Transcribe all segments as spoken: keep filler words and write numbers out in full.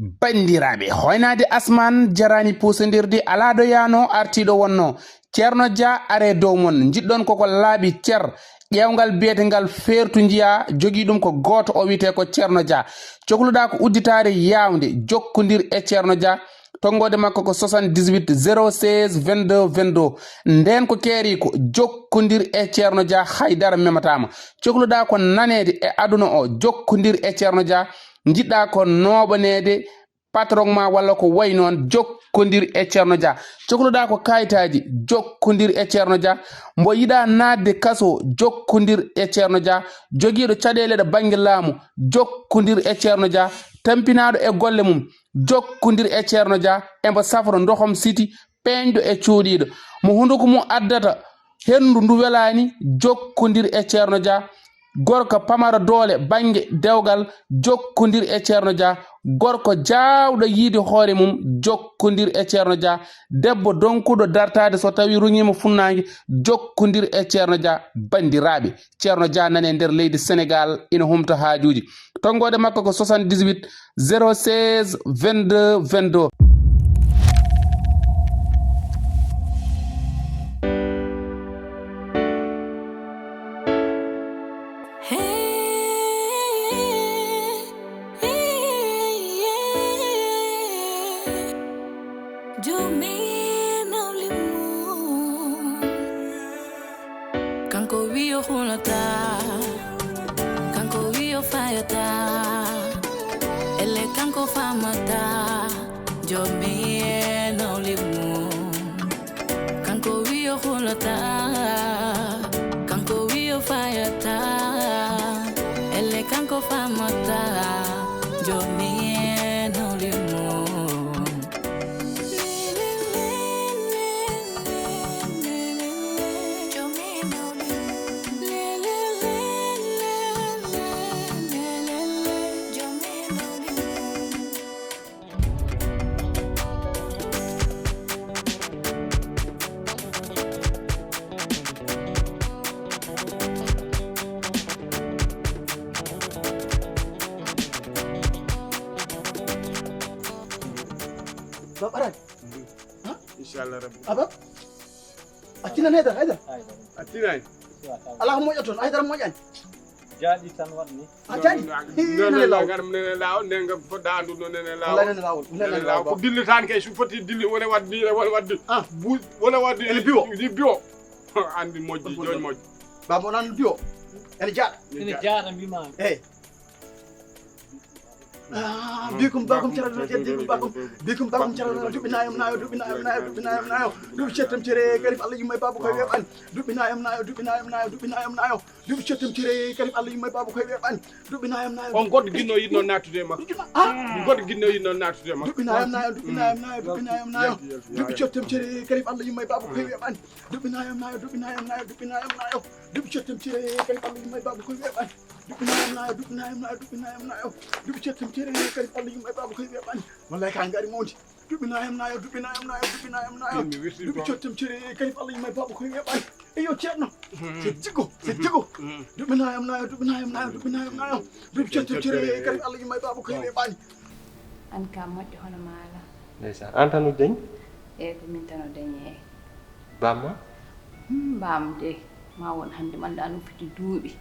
Banndiraaɓe, hoynaade asmaan jaraani puusindirde, alaa ɗo yaanoo, artii ɗo wonnoo. Ceerno Dia, aree dow mon, njiɗɗon koko laaɓi cer, ƴeewngal biyetengal feertu njiyaa, jogii ɗum ko gooto, o wiyetee ko Ceerno Dia. Cokluɗaa ko udditaare yaawnde, jokkondir e Ceerno Dia. Tonngoode makko ko soixante-dix-huit zéro seize vingt-deux vingt-deux. Ndeen ko keeriiko, jokkondir e Ceerno Dia, hay dara memataa ma. Cokluɗaa ko naneede e aduna o, jokkondir e Ceerno Dia. Njiɗɗaa ko nooɓaneede patron ma walla ko wayi noon, jokkondir e Ceerno Dia. Cokluɗaa ko kayitaaji, jokkondir e Ceerno Dia. Mbo yiɗaa naatde kaso, jokkondir e Ceerno Dia. Jogiiɗo caɗeele ɗo bannge laamu, jokkondir e Ceerno Dia. Tampinaaɗo e golle mum, jokkondir e Ceerno Dia. Embo safro ndohom siti, peeñɗo e cuuɗiiɗo. Mo hunduko mum addata henndu ndu welaani, jokkondir e Ceerno Dia. Gorko pamaro doole bannge dewgal, jokkondir e Ceerno Dia. Gorko jaawɗo yiide hoore mum, jokkondir e Ceerno Dia. Debbo donkuɗo dartaade so tawii ruŋiima funnaange, jokkondir e Ceerno Dia. Banndiraaɓe, Ceerno Dia nane nder leydi Senegaal, ina humta haajuuji. Tonngoode makko ko soixante-dix-huit zéro seize vingt-deux vingt-deux. Kanko wiyo hulata, kanko wiyo fayata, ele kanko famata, jomi e nawli mum. Kanko wiyo hulata, kanko wiyo fayata, ele kanko famata, jomi e nawli mum. Ba ɓaran. Inchallah rabbi. Aba. A tinani haydara, haydara. A tinani. Alaa ko moƴƴa toon, haydara moƴƴaani. Jaaɗi tan waɗ ni. A jaaɗi. Nene laawol. Nene laawol, nene foɗɗa anndude no nene laawol. Nene laawol. Nene laawol. Ko dillitaani kay, so foti dilli, wona waɗde, wona waɗde. Ah. Bu-, wona waɗde. Ene biwo. Ene biwo. Anndi moƴƴi, jooñ moƴƴi. Baba o nan biwo. Ene jaaɗa. Ene jaaɗa, mbimaa. Eey. Ah, bikum bakum cara na jadi bikum bakum. Bikum bakum cara na dubi nayam nayo, dubi nayam nayo, dubi nayam nayo. Dubi cetam cere karib Allah yumay babu koy weban. Dubi nayam nayo, dubi nayam nayo, dubi nayam nayo. Dubi cetam cere karib Allah yumay babu koy weban. Dubi nayam nayo. On goɗɗo ginno yiɗno naatude e makko. Ah, goɗɗo ginno yiɗno naatude e makko. Dubi nayam nayo, dubi nayam nayo, dubi nayam nayo. Dubi cetam cere karib Allah yumay babu koy weban. Dubi nayam nayo, dubi nayam nayo, dubi nayam nayo. Dubi cetam cere karib Allah yumay babu koy weban. Duɓɓinayam nayo, duɓɓinayam nayo, duɓɓinayam nayo. Duɓɓi cettam cere kadi Allah yumma e baaba koye weeɓani. Wallahi ka ngari mawdi. Duɓɓinayam nayo, duɓɓinayam nayo, duɓɓinayam nayo. Duɓɓi cettam cere kadi Allah yumma e baaba koye weeɓani. Eyo ceerno. Se jigo, se jigo. Duɓɓinayam nayo, duɓɓinayam nayo, duɓɓinayam nayo. Duɓɓi cettam cere kadi Allah yumma e baaba koye weeɓani. An ka moƴƴo hono maala. Ndeysaan. An tan o dañi? Eyi, ko min tan o dañi, eyi. Bamma? Hmm, bam de, ma won hannde mi anndaa no foti duuɓi.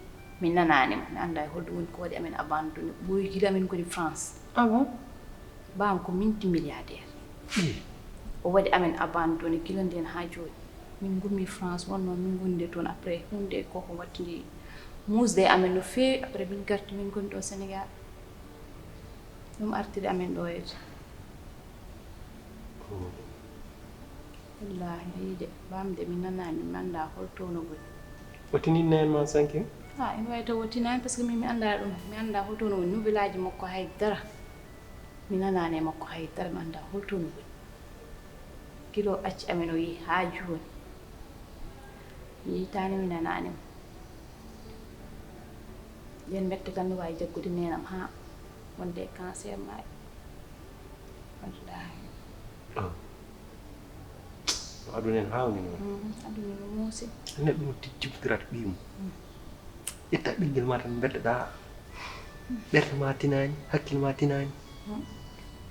Mi nanaani mo, mi anndaa e holɗum woni ko waɗi amen abandonné. Ɓooyi gila amen ngoni France. Ah bon? Bam ko multimilliardaire. Ih. O waɗi amen abandonné gila ndeen haa jooni. Min ngummi France, wonnoo min ngondi toon après. Huunde ko ko wattindi muusde e amen no feewi. Après min ngarti min ngoni ɗo Sénégal. Ɗum artiri amen ɗo yeeso. Wallaahi, a yii de, bamde mi nanaani, mi anndaa hol to no woni. O tinii neen ma sanki? Ah, ene wayi taw o tinaani, parce que min mi anndaa ɗum, mi anndaa hol to no woni. Nouvelle aji makko hay dara, mi nanaani e makko hay dara, mi anndaa hol to no woni. Gila o acci amen o yehi haa jooni. Mi yiytaani, mi nanaani mo. Nden mbette kam no waawi jaggude neenam haa wonde e cancer maayi. Wallaahi. Ah. No aduna en haawni noon. Mm, aduna no muusi. Neɗɗo no tijjibtirata ɓiyum. Mm. Ƴetta ɓinngel ma tan mbeddoɗaa. Ɓernde ma tinaani, hakkille ma tinaani. Mm.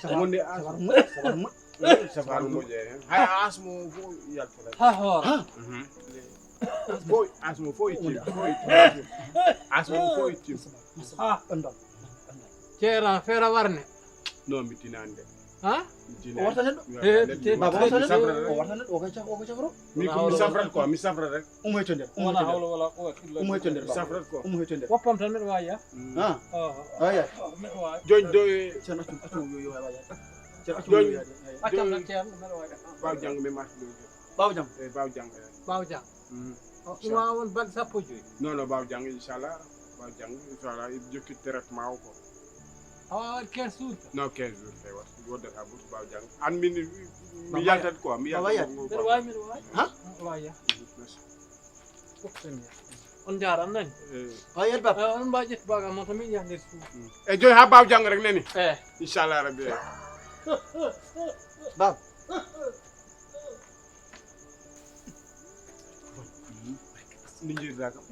Safar, wonde safar moƴƴ, safar moƴƴ. Safar moƴƴ, eh. Hay asmo fof yaltata. Ha hoore. Mhm. Fof, asmo fof ittim, fof ittim. Asmo fof ittim. Ha. Ɗon ɗon. Ceera, feera warne. Non, mi tinaani de. Ha? Mi tinaani. O warta neɗɗo? Mi warta neɗɗo. Eh, te-, baba, o warta neɗɗo? Mi safrat rek. O warta neɗɗo, o ko caf-, o ko cafro? Mi ko mi safrat quoi, mi safrat rek. Umo hetto nder, umo hetto nder. Umo hetto nder, baba. Mi safrat quoi. Umo hetto nder. Woppam tan mbeɗa waawi, ya? Ah. Oh. Awa, ya. Mbeɗa waawi. Jooni do e Ceerno accu, accu yo, yo, ya. Ceerno accu yo, ya. Accam tan, Ceerno, mbeɗa waawi. Ɓaawo janngo mi marti ɗo. Ɓaawo janngo? Eh, ɓaawo janngo, ya. Ɓaawo janngo. Mhm. O, ɗum wawa won balɗe sappo e joyi? Non, non, ɓaawo janngo, inchallah. Ɓaawo janngo, inchallah, iɓe jokki traitement o ko. Awa waɗi quinze jours ka? Non, quinze jours kay wat-, waddata ɓurti ɓaawo janngo. An min, mi yaltat quoi, mi yaltat. Mbeɗa waawi, mbeɗa waawi. Ha? Mbeɗa waawi yahde. Mhm, merci. Fof tan yah. On njaaraama nani? Eh. Waawi yahde, baba? Eh, on mbaawi ƴettu baagal mon tan, min yaha nder suudu. Mm. E joyi haa ɓaawo janngo rek nani? Eh. Inchallah rabbi, eh. Baba. Min njeeɗiɗaa kam.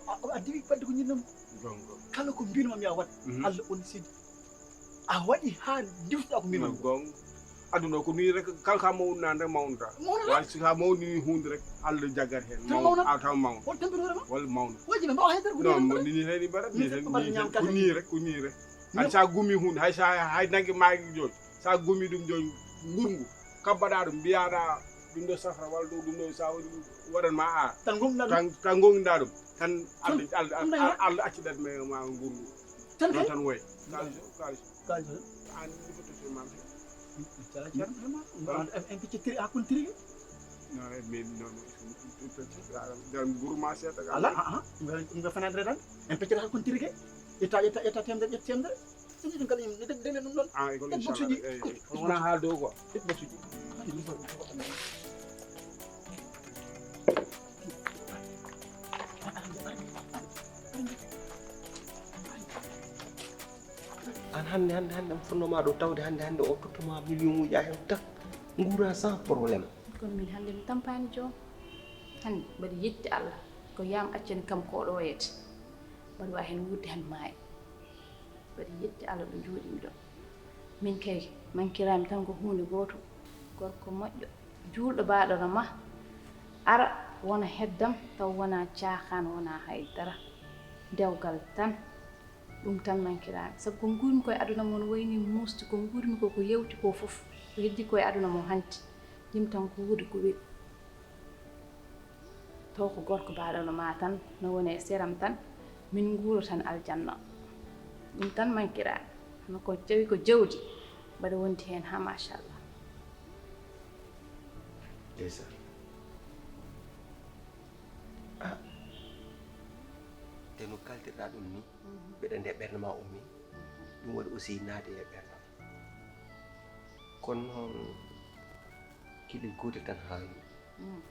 A, a diwi fadde ko ñinnam. Gonga. Kala ko mbinmi mi a waɗ. Mhm. Allah on sidi. A waɗi haa ndiwtuɗaa ko mbinmi. Gonga. Aduna ko nii rek, kala ka mawnaa nde mawnata. Mawnata. Waawi si ka mawni huunde rek, Allah jaggat heen. Tan mawna. A tan mawna. Won tampere hoore ma? Walla mawna. Waji ɓe mbawa haydara ko nii rek. Non, ni heen i mbaɗa, ni heen, ni heen, ko nii rek, ko nii rek. Hay sa gumi huunde, hay sa, hay nagge maa jooɗi. Sa gumi ɗum joni ngurngu, kabbaɗa ɗum, mbiyaɗa ɗum ɗo safra walla ɗo ɗum ɗo sa waɗi waɗan ma a. Tan gonɗa ɗum. Tan, tan gonɗa ɗum. Tan Allah, Allah, Allah accidat ma, ma ngurngu. Tan non kay? Tan woy. Kalis o, kalis o. Kalis o. An ni ko to mam. Cala cala ma. En picce tiri hakun tiri. Non, mais non, non. Dan guru ma seta. Ala, ah, ah. Nga, nga fanadre dan. En picce hakun tiri ke. Ita, ita, ita temdere, ita temdere. Sini ɗum kadi, mi deg-, deglen ɗum ɗon. Ah, e ko deg boxuji. Eh, eh. Wona haal dow quoi. Deg boxuji. An hannde, hannde, hannde, mi fonnoma ɗo tawde hannde, hannde o tottoma million uji a hen tan. Nguura sans problème. Kono min hannde mi tampaani joom. Hannde mbaɗi yetti Allah. Ko yam accani kam ko ɗo yete. Mbaɗi wa hen wuurde hannde maayi. Mbaɗi yetti Allah ɗo jooɗimi ɗo. Min kay, mankiraami tan ko huunde gooto. Gorko moƴƴo, juulɗo baaɗo no ma, ara wona heddam, taw wona caaxaan, wona hay dara. Dewgal tan, ɗum tan mankiraami. Sabu ko nguurmi ko e aduna mo no wayni muusde, ko nguurmi ko, ko yewti ko fof. Ko heddi ko e aduna mo hanti. Yim tan ko wuude ko weɓi. Taw ko gorko baaɗo no ma tan, no woni e seram tan, min nguura tan aljanna. Ɗum tan mankiraani. Kono ko tawi ko jawdi, mbaɗa wondi heen haa machallah. Ndeysan. Ah. Te no kaltirɗa ɗum ni, mhm, mbeɗa nde ɓernde ma ummi, mhm, ɗum waɗi aussi naati e ɓernde am. Kono noon, kiɗel gootel tan haawi. Mm.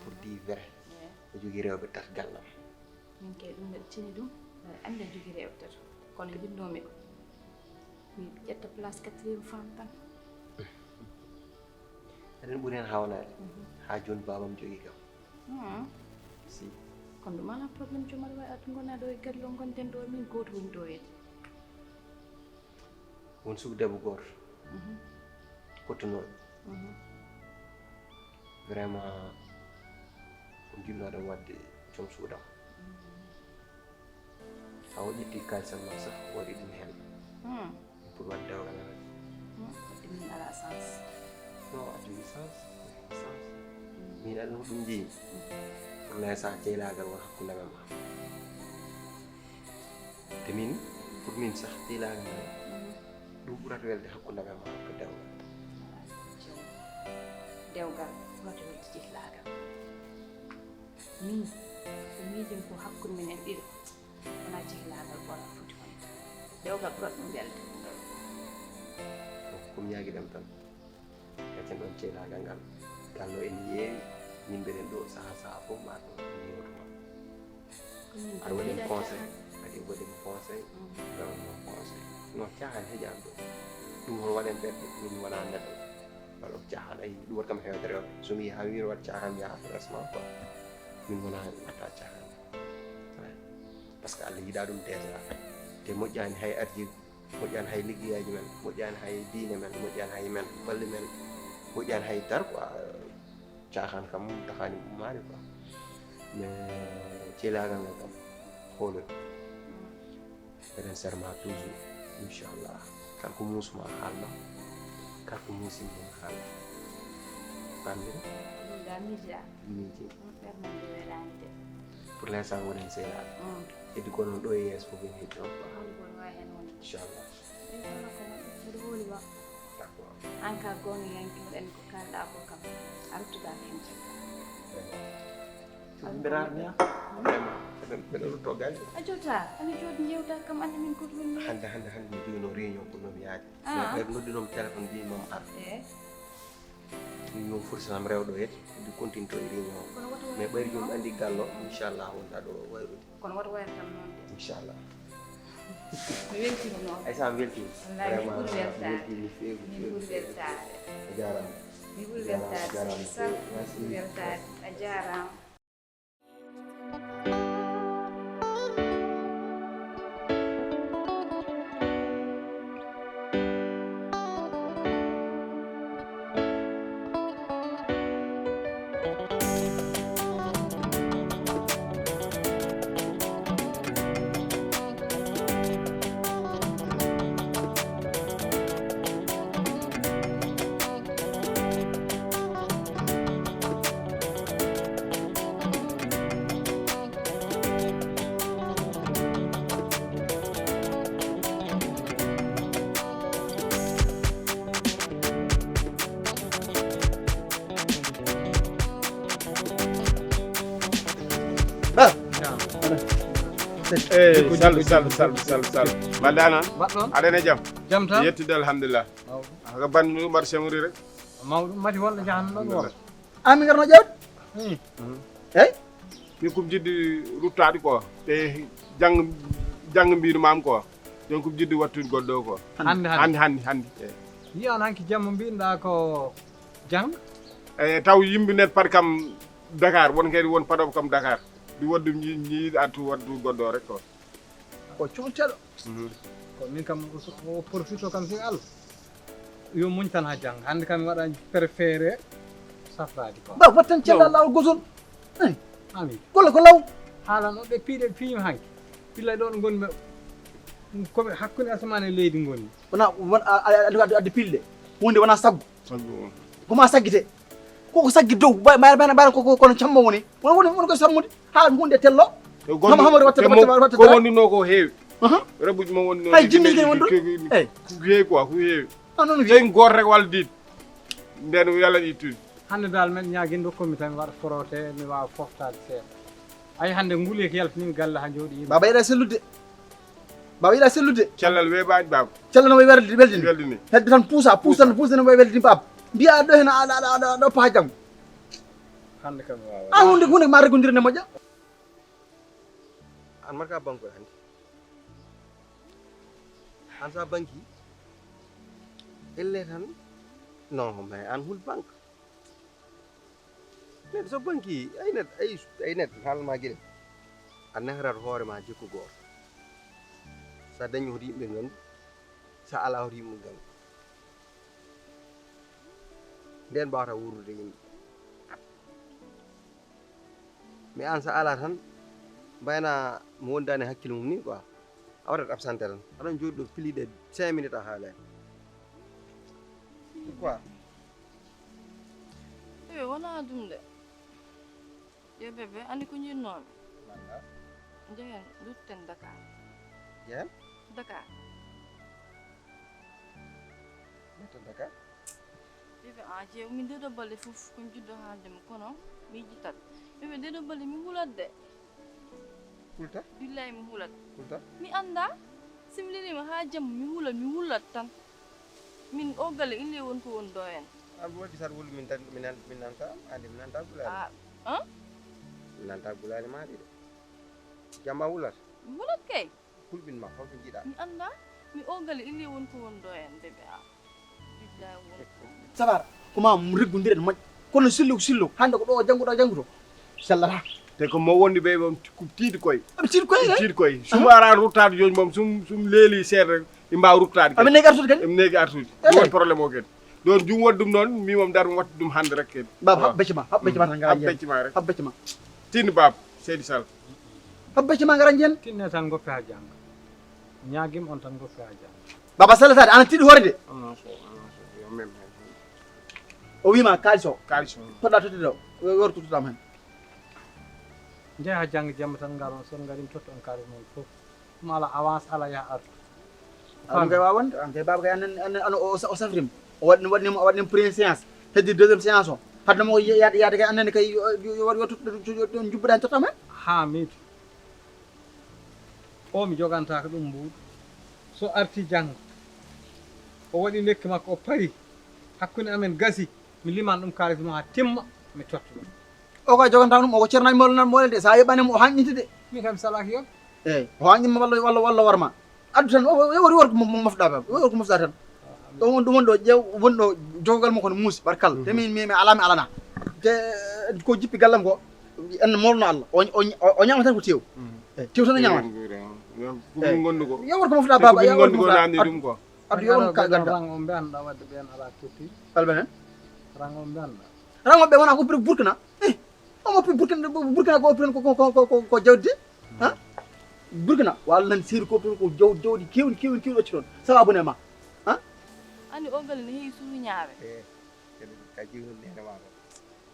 Pour dire vrai, eey, o jogii rewɓe tati galle am. Min kay ɗum mbeɗa tini ɗum, mbeɗa anndi a jogii rewɓe tato. Kono njinnoomi ko mi ƴetta place quatrième femme tan. Aɗa anndi ɓuri heen haawnaade. Mhm. Haa jooni baabam jogii kam. Hmm. Si. Kono ɗum alaa problème, joom aɗa waawi arde ngonaa ɗo e galle o, ngonɗen ɗo, min gooto woni ɗo e. Won suka debbo gooto. Mhm. Pottunooɗo. Mhm. Vraiment, ko jiɗnoɗen waɗde joom suudam. Tawa o ƴetti kaalisam ma sax, o waɗi ɗum heen. Hmm. Pour waɗde dewgal amen. Hmm, waɗde min alaa sens. Non, addi sens, sens. Hmm. Min aɗa no ɗum jeyi. Hmm. Pour l'instant, ceylaagal won hakkunde amen ma. Te min, pour min sax, ceylaagal ngal, hmm, ɗum ɓurata welde hakkunde amen ma ko dewgal. Dewgal ɓurata welde ceylaagal. Min, so miijin ko hakkunde men en ɗiɗo, wona ceylaagal ɓura foti wonde. Dewgal ɓurata ɗum welde. Ko mi ñaagi ɗam tan. Gaccen ɗon ceylaagal ngal. Gallo en yeewi, yimɓe ɗen ɗo saha saha fof ma ɗo yeewtuma. Aɗa waɗi conseil, aɗa waɗi conseil, ngaɗon noon conseil. Non, caahan heƴaani ɗo. Ɗum hono waɗen ɓerɗe, min wona neɗɗo. Waɗo caahan, ayi, ɗum waɗi kam hewtere o. So mi yaha, mi waɗ caahan, mi yaha, franchement, quoi. Min wona waɗta caahan. Ayi. Parce que Allah yiɗa ɗum déjà. Te moƴƴaani hay arji, moƴƴaani hay liggeyaaji men, moƴƴaani hay diine men, moƴƴaani hay men, ɓalli men, moƴƴaani hay dara, quoi. Caaxaan kam taxaani ummaade quoi. Mais ceylaagal ngal kam hoolol. Eɗen serma toujours, inchallah. Kala ko muusuma haalna, kala ko muusi mum haalna. Pamɗen? Ɗum ga miija. Miiji. Ɗum ɓernde nde weɗaani de. Pour l'instant, wonen seelaaɓe. Mm. Heddi ko noon ɗo e yeeso fof en heddi on quoi. Holi ko wawi heen wonde. Inchallah. Ɗum kono ko moƴƴi, mbiɗo hooli ma. D'accord. An ka goonga yanki mo ɗen ko kalɗa ko kam. A ruttudaaka heen caggal. Vraiment. Ɗum mbiraani ya. Vraiment. Mbeɗen, mbeɗen rutto galle. A jota, ana jooɗi njewta kam, andi min ko ɗum woni. Hannde, hannde, hannde mi joino réunion ko nomi yaade. Ah. Ɓe, ɓe noddunoo mi téléphone mbi mam ar. Eh. Ɗum yo foti sanam rewɗo yeeso, ɗum continue to e réunion o. Kono woto mais ɓayri joom anndi gallo, inchallah, wonta ɗo wayrude. Kono woto wayru tan noon de. Inchallah. Mi weltiima noon. Ay, sa mi weltiima. Wallahi, min ɓuri weltaade. Min ɓuri weltaade. A jaaraama. Min ɓuri weltaade. A jaaraama. Min ɓuri weltaade. A jaaraama. Ba. Naam. Eyi, sallu, sallu, sallu, sallu, sallu. Mbaɗɗa noon? Mbaɗɗon? Aɗa e jam? Jam tan? Yettude, alhamdulillah. Mawɗum. Ko banndi ɗum mbaɗa semori rek? Mawɗum, mati wonɗo jahanno ɗon won? An mi ngarno ƴeewde? Hmm. Eyi? Min ko mi jiɗi ruttaade ko. Ɓe jang-, jang mbiymi ma ko. Jooni ko mi jiɗi wattude goɗɗo o ko. Hannde, hannde. Hannde, hannde, hannde. Eyi. Yi on hanki jamma mbinɗa ko jang? Eyi, taw yimɓe net pat kam Dakar, won kadi won paɗooɓe kam Dakar. Ɗi waɗi ɗum ñi-, ñi-, attu waɗtu goɗɗo o rek ko. Ko coñceɗo. Mhm. Ko min kam o, o profito kam si Allah. Yo muñ tan ha jang. Hannde kam mi waɗa préféré safraade ko. Ba, wattan cella laawol gotol. Eh. Amin. Golle ko law. Haalan o ɓe piiɗe piimi hanki. Pilla ɗon ngonmi. Ko ɓe hakkunde asamaan e leydi ngoni. Wona, won, a, a, a, addi, addi pilde. Huunde wona saggu. Saggu. Ko ma saggite. Ko ko saggi dow. Ba, ba, ba, ba, ko, ko, kono cammo woni. Won, won, won ko sammude. Ha hunde tello. Hama, hama, watta, watta, watta, ko wonduno ko heewi. Aha. Rabuji mo wonduno. Hay jinni ke wondu. Eh. Ko heewi quoi, ko heewi. Ah, non, non. Sey goto rek walla ɗiɗi. Nden yalla ɗi tuuti. Hannde dal men ñaagin ɗo komi tan mi waɗa forote, mi waawa foftaade seeɗa. Ay hannde nguli ko yaltini mi galle ha jooɗi. Baba yiɗa sellude. Baba yiɗa sellude. Cellal weeɓaani baba. Cellal no way weldini, weldini. Weldini. Hedde tan puusa, puusa, puusa no way weldini baba. Mbiya ɗo hen aɗa, aɗa, aɗa, aɗa paha jam. Hannde kam mi waawa. Ah, hunde, hunde ma regondire ne moƴƴa. An marka banque hannde. An sa banki, elle tan, non, mais an hul banque. Neɗɗo so banki, ay neɗɗo, ay, ay neɗɗo, haalma gila. A nehrat hoore ma jikku gooto. Sa dañi hoto yimɓe ngandu, sa ala hoto yimɓe ngandu. Nden mbawata wuurdude yimɓe. Mais aan, so a alaa tan, mbayna mo wondaani hakkille mum ni quoi. A waɗat absenté tan. Aɗa jooɗi ɗo plus de cinq minutes a haalaani. Pourquoi? Eyo, wonaa ɗum de. Yo bébé, anndi ko njiɗnoomi? Njehen, ndutten Dakar. Njehen? Dakar. Metta Dakar? Bébé, a jeew, min deeɗo balɗe fof ko mi jiɗɗo haalde mo, kono mi yejjitat. Bébé, deeɗo balɗe mi hulat de. Hulta? Billahi mi hulat. Hulta? Mi annda. Si mi leliima haa jamma mi hulat, mi hulat tan. Min o galle ille won ko won ɗo en. An waɗi sar wulu min tan min nan min nanta ande min nanta gulaali. Ah, ah? Min nanta gulaali ma ɗi de. Jamma wulata. Mi hulat kay. Hulɓin ma holko jiɗa. Mi annda. Mi o galle ille won ko won ɗo en bébé a. Billahi won ko. Sabara, ko ma reggondiren moƴƴa. Kono sillo ko sillo, hannde ko ɗo jannguɗo jannguto. Sellata. Te ko mo wondi ɓe ɓe tiiɗi koye. Aɓe tiiɗi koye. Tiiɗi koye. Sum ara ruttaade jooni moom sum sum leeli seeɗa. Ɓe mbaawa ruttaade. Aɓe negi artude kadi. Ɓe negi artude. Ɗum woni problème o kadi. Donc jum waɗi ɗum noon mi moom dar mi watta ɗum hannde rek kadi. Baba, haɓ becce ma, haɓ becce ma tan ngara Haɓ becce ma rek. Haɓ becce ma. Tinno baba, seydi sall. Haɓ becce ma ngara jeen. Tinno tan goppi haa jannga. Ñaagim on tan goppi haa jannga. Baba salataade ana tiiɗi hoore de. Onon fof onon fof yo mem heen. O wiima kaalis o. Kaalis o. Toɗɗa tottide o. Wortu tottama heen. Njeha jannga jamma tan ngaron, so on ngarii mi totta on kaalis mon fof. Ɗum alaa avance, alaa yaha artu. Aɗum kay wawa wonde, an kay baba kay anen anen ano o o safrima. O waɗi waɗi o waɗi premier séance. Heddi deuxième séance o. Hadde mo yaade yaade kay anen kay yo yo waɗi waɗi jubbuɗa en tottama heen. Haa miijo. O mi jogantaako ɗum mbuuɗu. So arti janngo, o waɗi lekki makko, o pari, hakkunde amen gasi, mi liman ɗum kaalis mo haa timma, mi totta ɗum. O ko a jogantaako ɗum, o ko ceernaaji mawɗo nan mawɗo de, so a yoɓaani mo o hanƴinte de. Min kam mi salaaki yoɓ. Eeyi, o hanƴinma walla walla walla warma. Addu tan, o o wori worko mo mofɗa ba, o wori ko mofɗa tan. Ɗum won ɗum won ɗo ƴeew won ɗo jogogal mo kono muusi barkalla. Te min mi mi alaa mi alana. Te ko jippi gallam ko en molno Allah. O o o ñaama tan ko tew. Eeyi, tew tan o ñaamata. Ko ɗum ngondu ko. Yo wor ko mofɗa baba, yo wor ko mofɗa. Ɗum ko addu yo won ka gadda. Rang o mbiyanɗa wadde ɓeen alaa totti. Albenen. Rang o mbiyanɗa. Rango ɓe wona ko burkina. Eh, omo pi burkina burkina ko pi ko ko ko ko ko jawdi. Ha? Burkina wala nan sir ko ko jaw jawdi kewni kewni kewni occi ton. Sawa bune ma. Ha? Anndi o galle ne heewi suuñaaɓe. E kadi ka jiwnu nene ma ko.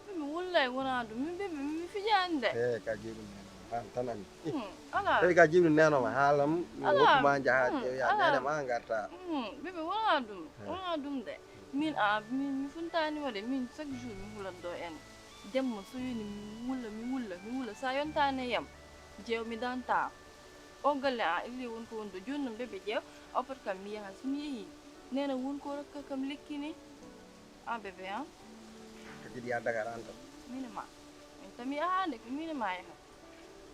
Min mi wullay wona ɗum min ɓe mi fijaani de. E ka jiwnu nene ma han tan ami. Hmm, alaa. Tawi ka jiwnu neno ma haalam mi Alaa. Wokkuma jaha Hmm, ƴeew ya alaa. Nene ma garta. Hmm, bébé wona ɗum wona ɗum de. Min a min mi funtaani waɗe min chaque jour mi hulatɗo en. Demma so wini mi wulla mi wulla mi wulla sa yontaani e yam. Jeew mi danta. O galle a illi won ko won ɗo jooni noon bébé ƴeew. Oppat kam mi yaha so mi yehi. Nena won ko rokka kam lekki ni. A bébé an. Ko jiɗi ya Dakar an tan. Min e ma. Min tami a hande ko min e ma yaha.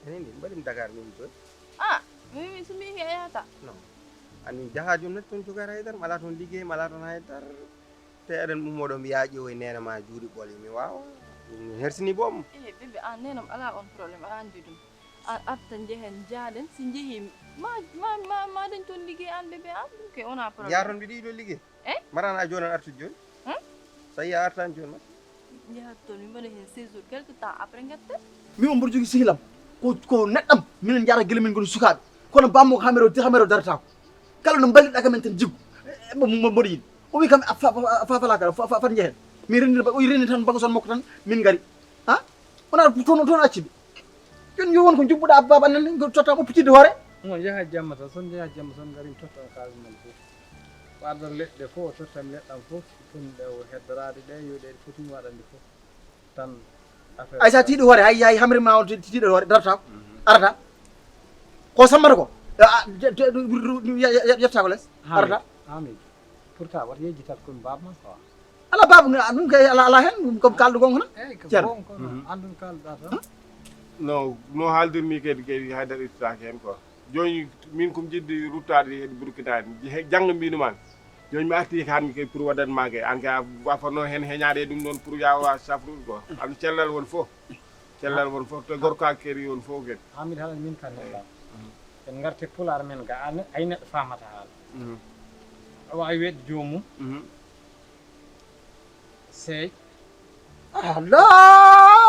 Enen ni mbaɗim Dakar min jooni. A min min so mi yehi a yahata. Non. An min jaha jooni natti toon jogaade haydara mi alaa toon liggey mi alaa toon haydara. Te eɗen ummoɗo mi yaaƴi o e nene ma juuɗe ɓole mi waawa. Ɗum hersini boom. E bébé an nenam alaa on problème a anndi ɗum. An arta njehen njaaɗen si njehii ma ma ma ma dañ toon liggey an bébé an ɗum ke wona problème. Jaaton mbiɗa yiɗo liggey. Eh? Mbaɗana a jooni an artude jooni. Hmm? So a yii a artaani jooni ma. Njahat toon mi mbaɗa heen séjour quelque temps après ngatten. Min on mboɗo jogii sihilam ko ko neɗɗam minen njara gila min ngoni sukaaɓe kono bammo ko hamere o hamere o darataako kala no mballiɗa kam en tan jiggo mboɗo yiɗi o wi kam a fafala kala fat njehen min renndira o renndi tan bagason makko tan min ngari ha wona toon toon acciɓe. Jooni yo won ko jubbuɗa baba nan ko totta oppitidde hoore. On yaha jamma tan son njaha jamma son ngari mi totta on kaalis mon fof. O addan leɗɗe fof o tottami leɗɗam fof. Tun ɗe o heddoraade ɗe yo ɗe foti mi waɗande fof. Tan affaire Ay sa tiiɗi hoore hay hay hamri ma on tiiɗi hoore darata arata ko sammata ko yetta ko les arata. Amin. Pourtant wata yejjitat komi baba ma quoi. Ala baba ɗum kay ala ala hen ɗum comme kalɗo gonga na. Eyyi ko gonga kono andun kalɗa tan. No no haaldirmi kadi kadi haydara ittataake heen quoi. Jooni min ko mi jiɗde ruttaade e burkinaade jannga mbinumami. Jooni mi arti hannde kay pour waɗan ma kay an kay a fotno heen heñaade e ɗum ɗoon pour yaawa safrude quoi. An cellal won fof. Cellal won fof to gorko hakkeri won fof kadi. Hamid halan min kan neɗɗo. En ngarti pulaar men ga ay neɗɗo famata haala. Awa ay weɗ joomum. Sey. Ala.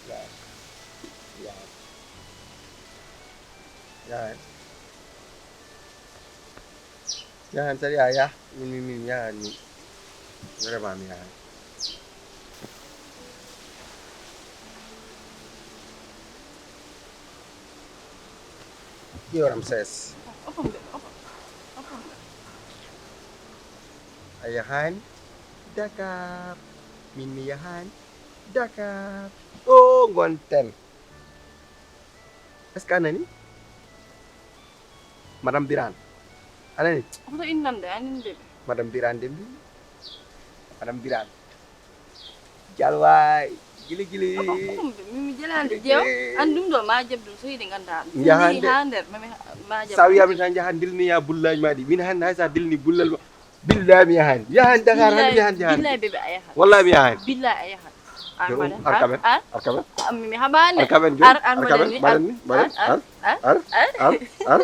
Yahan. Yahan. Yahan. Yahan, saɗi a yah. Min, min, min, yahan, min. Vraiment, mi yahaani. Ƴeew Ramses. Opom de, opom. Opom de. A yahaani Dakar. Min mi yahaani Dakar. Ɗo ngonten. Est-ce que a nani? Madame Birane. A nani? Hoto innam de, anin bebe. Madame Birane de mbi. Madame Birane. Jalwaay. Gili gili. Opom de, mi mi jalaande jeew. An ɗum ɗo ma jeb ɗum so yiɗi ngannda. Yahaande. Ha nder, ma mi ha- ma jeb. Sa wiyami tan yaha dilni ya bullaji ma ɗi. Min hannde hay sa dilni bullal ma. Billahi mi yahaani. Yahaani Dakar hannde mi yahaani yahaani. Billahi bebe a yahat. Wallahi mi yahaani. Billahi a yahat. Ar Yo, mbaɗen. Ar kamen. Ar. Ar kamen. Am mi haɓaani. Ar kamen jom. Ar ar Ar mbaɗen kamen. Ni. Mbaɗen ni. Mbaɗen. Ar. Ar. Ar. Ar. Ar.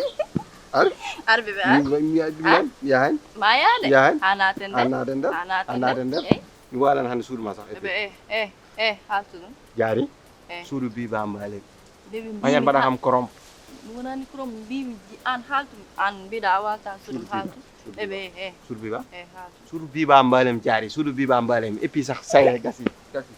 Ar. Ar bebe ar. Mi mi mi yahaani. Mi yahaani. Ma yaade. Yahaani. Ha naten de. Ha naten de. Ha naten de. Naten de. Eh. Mi waalan hannde suudu ma sax. Bebe eh eh eh haltu ɗum. Jaari. Eh. Suudu bi ba mbaalen. Bebe a yan mbaɗa kam korom. Mi wonani korom mbimi ji an haltu an mbiɗa a wata suudu haltu. Bebe eh. Suudu bi ba. Eh haltu. Suudu bi ba mbaalen jaari suudu bi ba mbaalen et puis sax saye gasi. Gasi.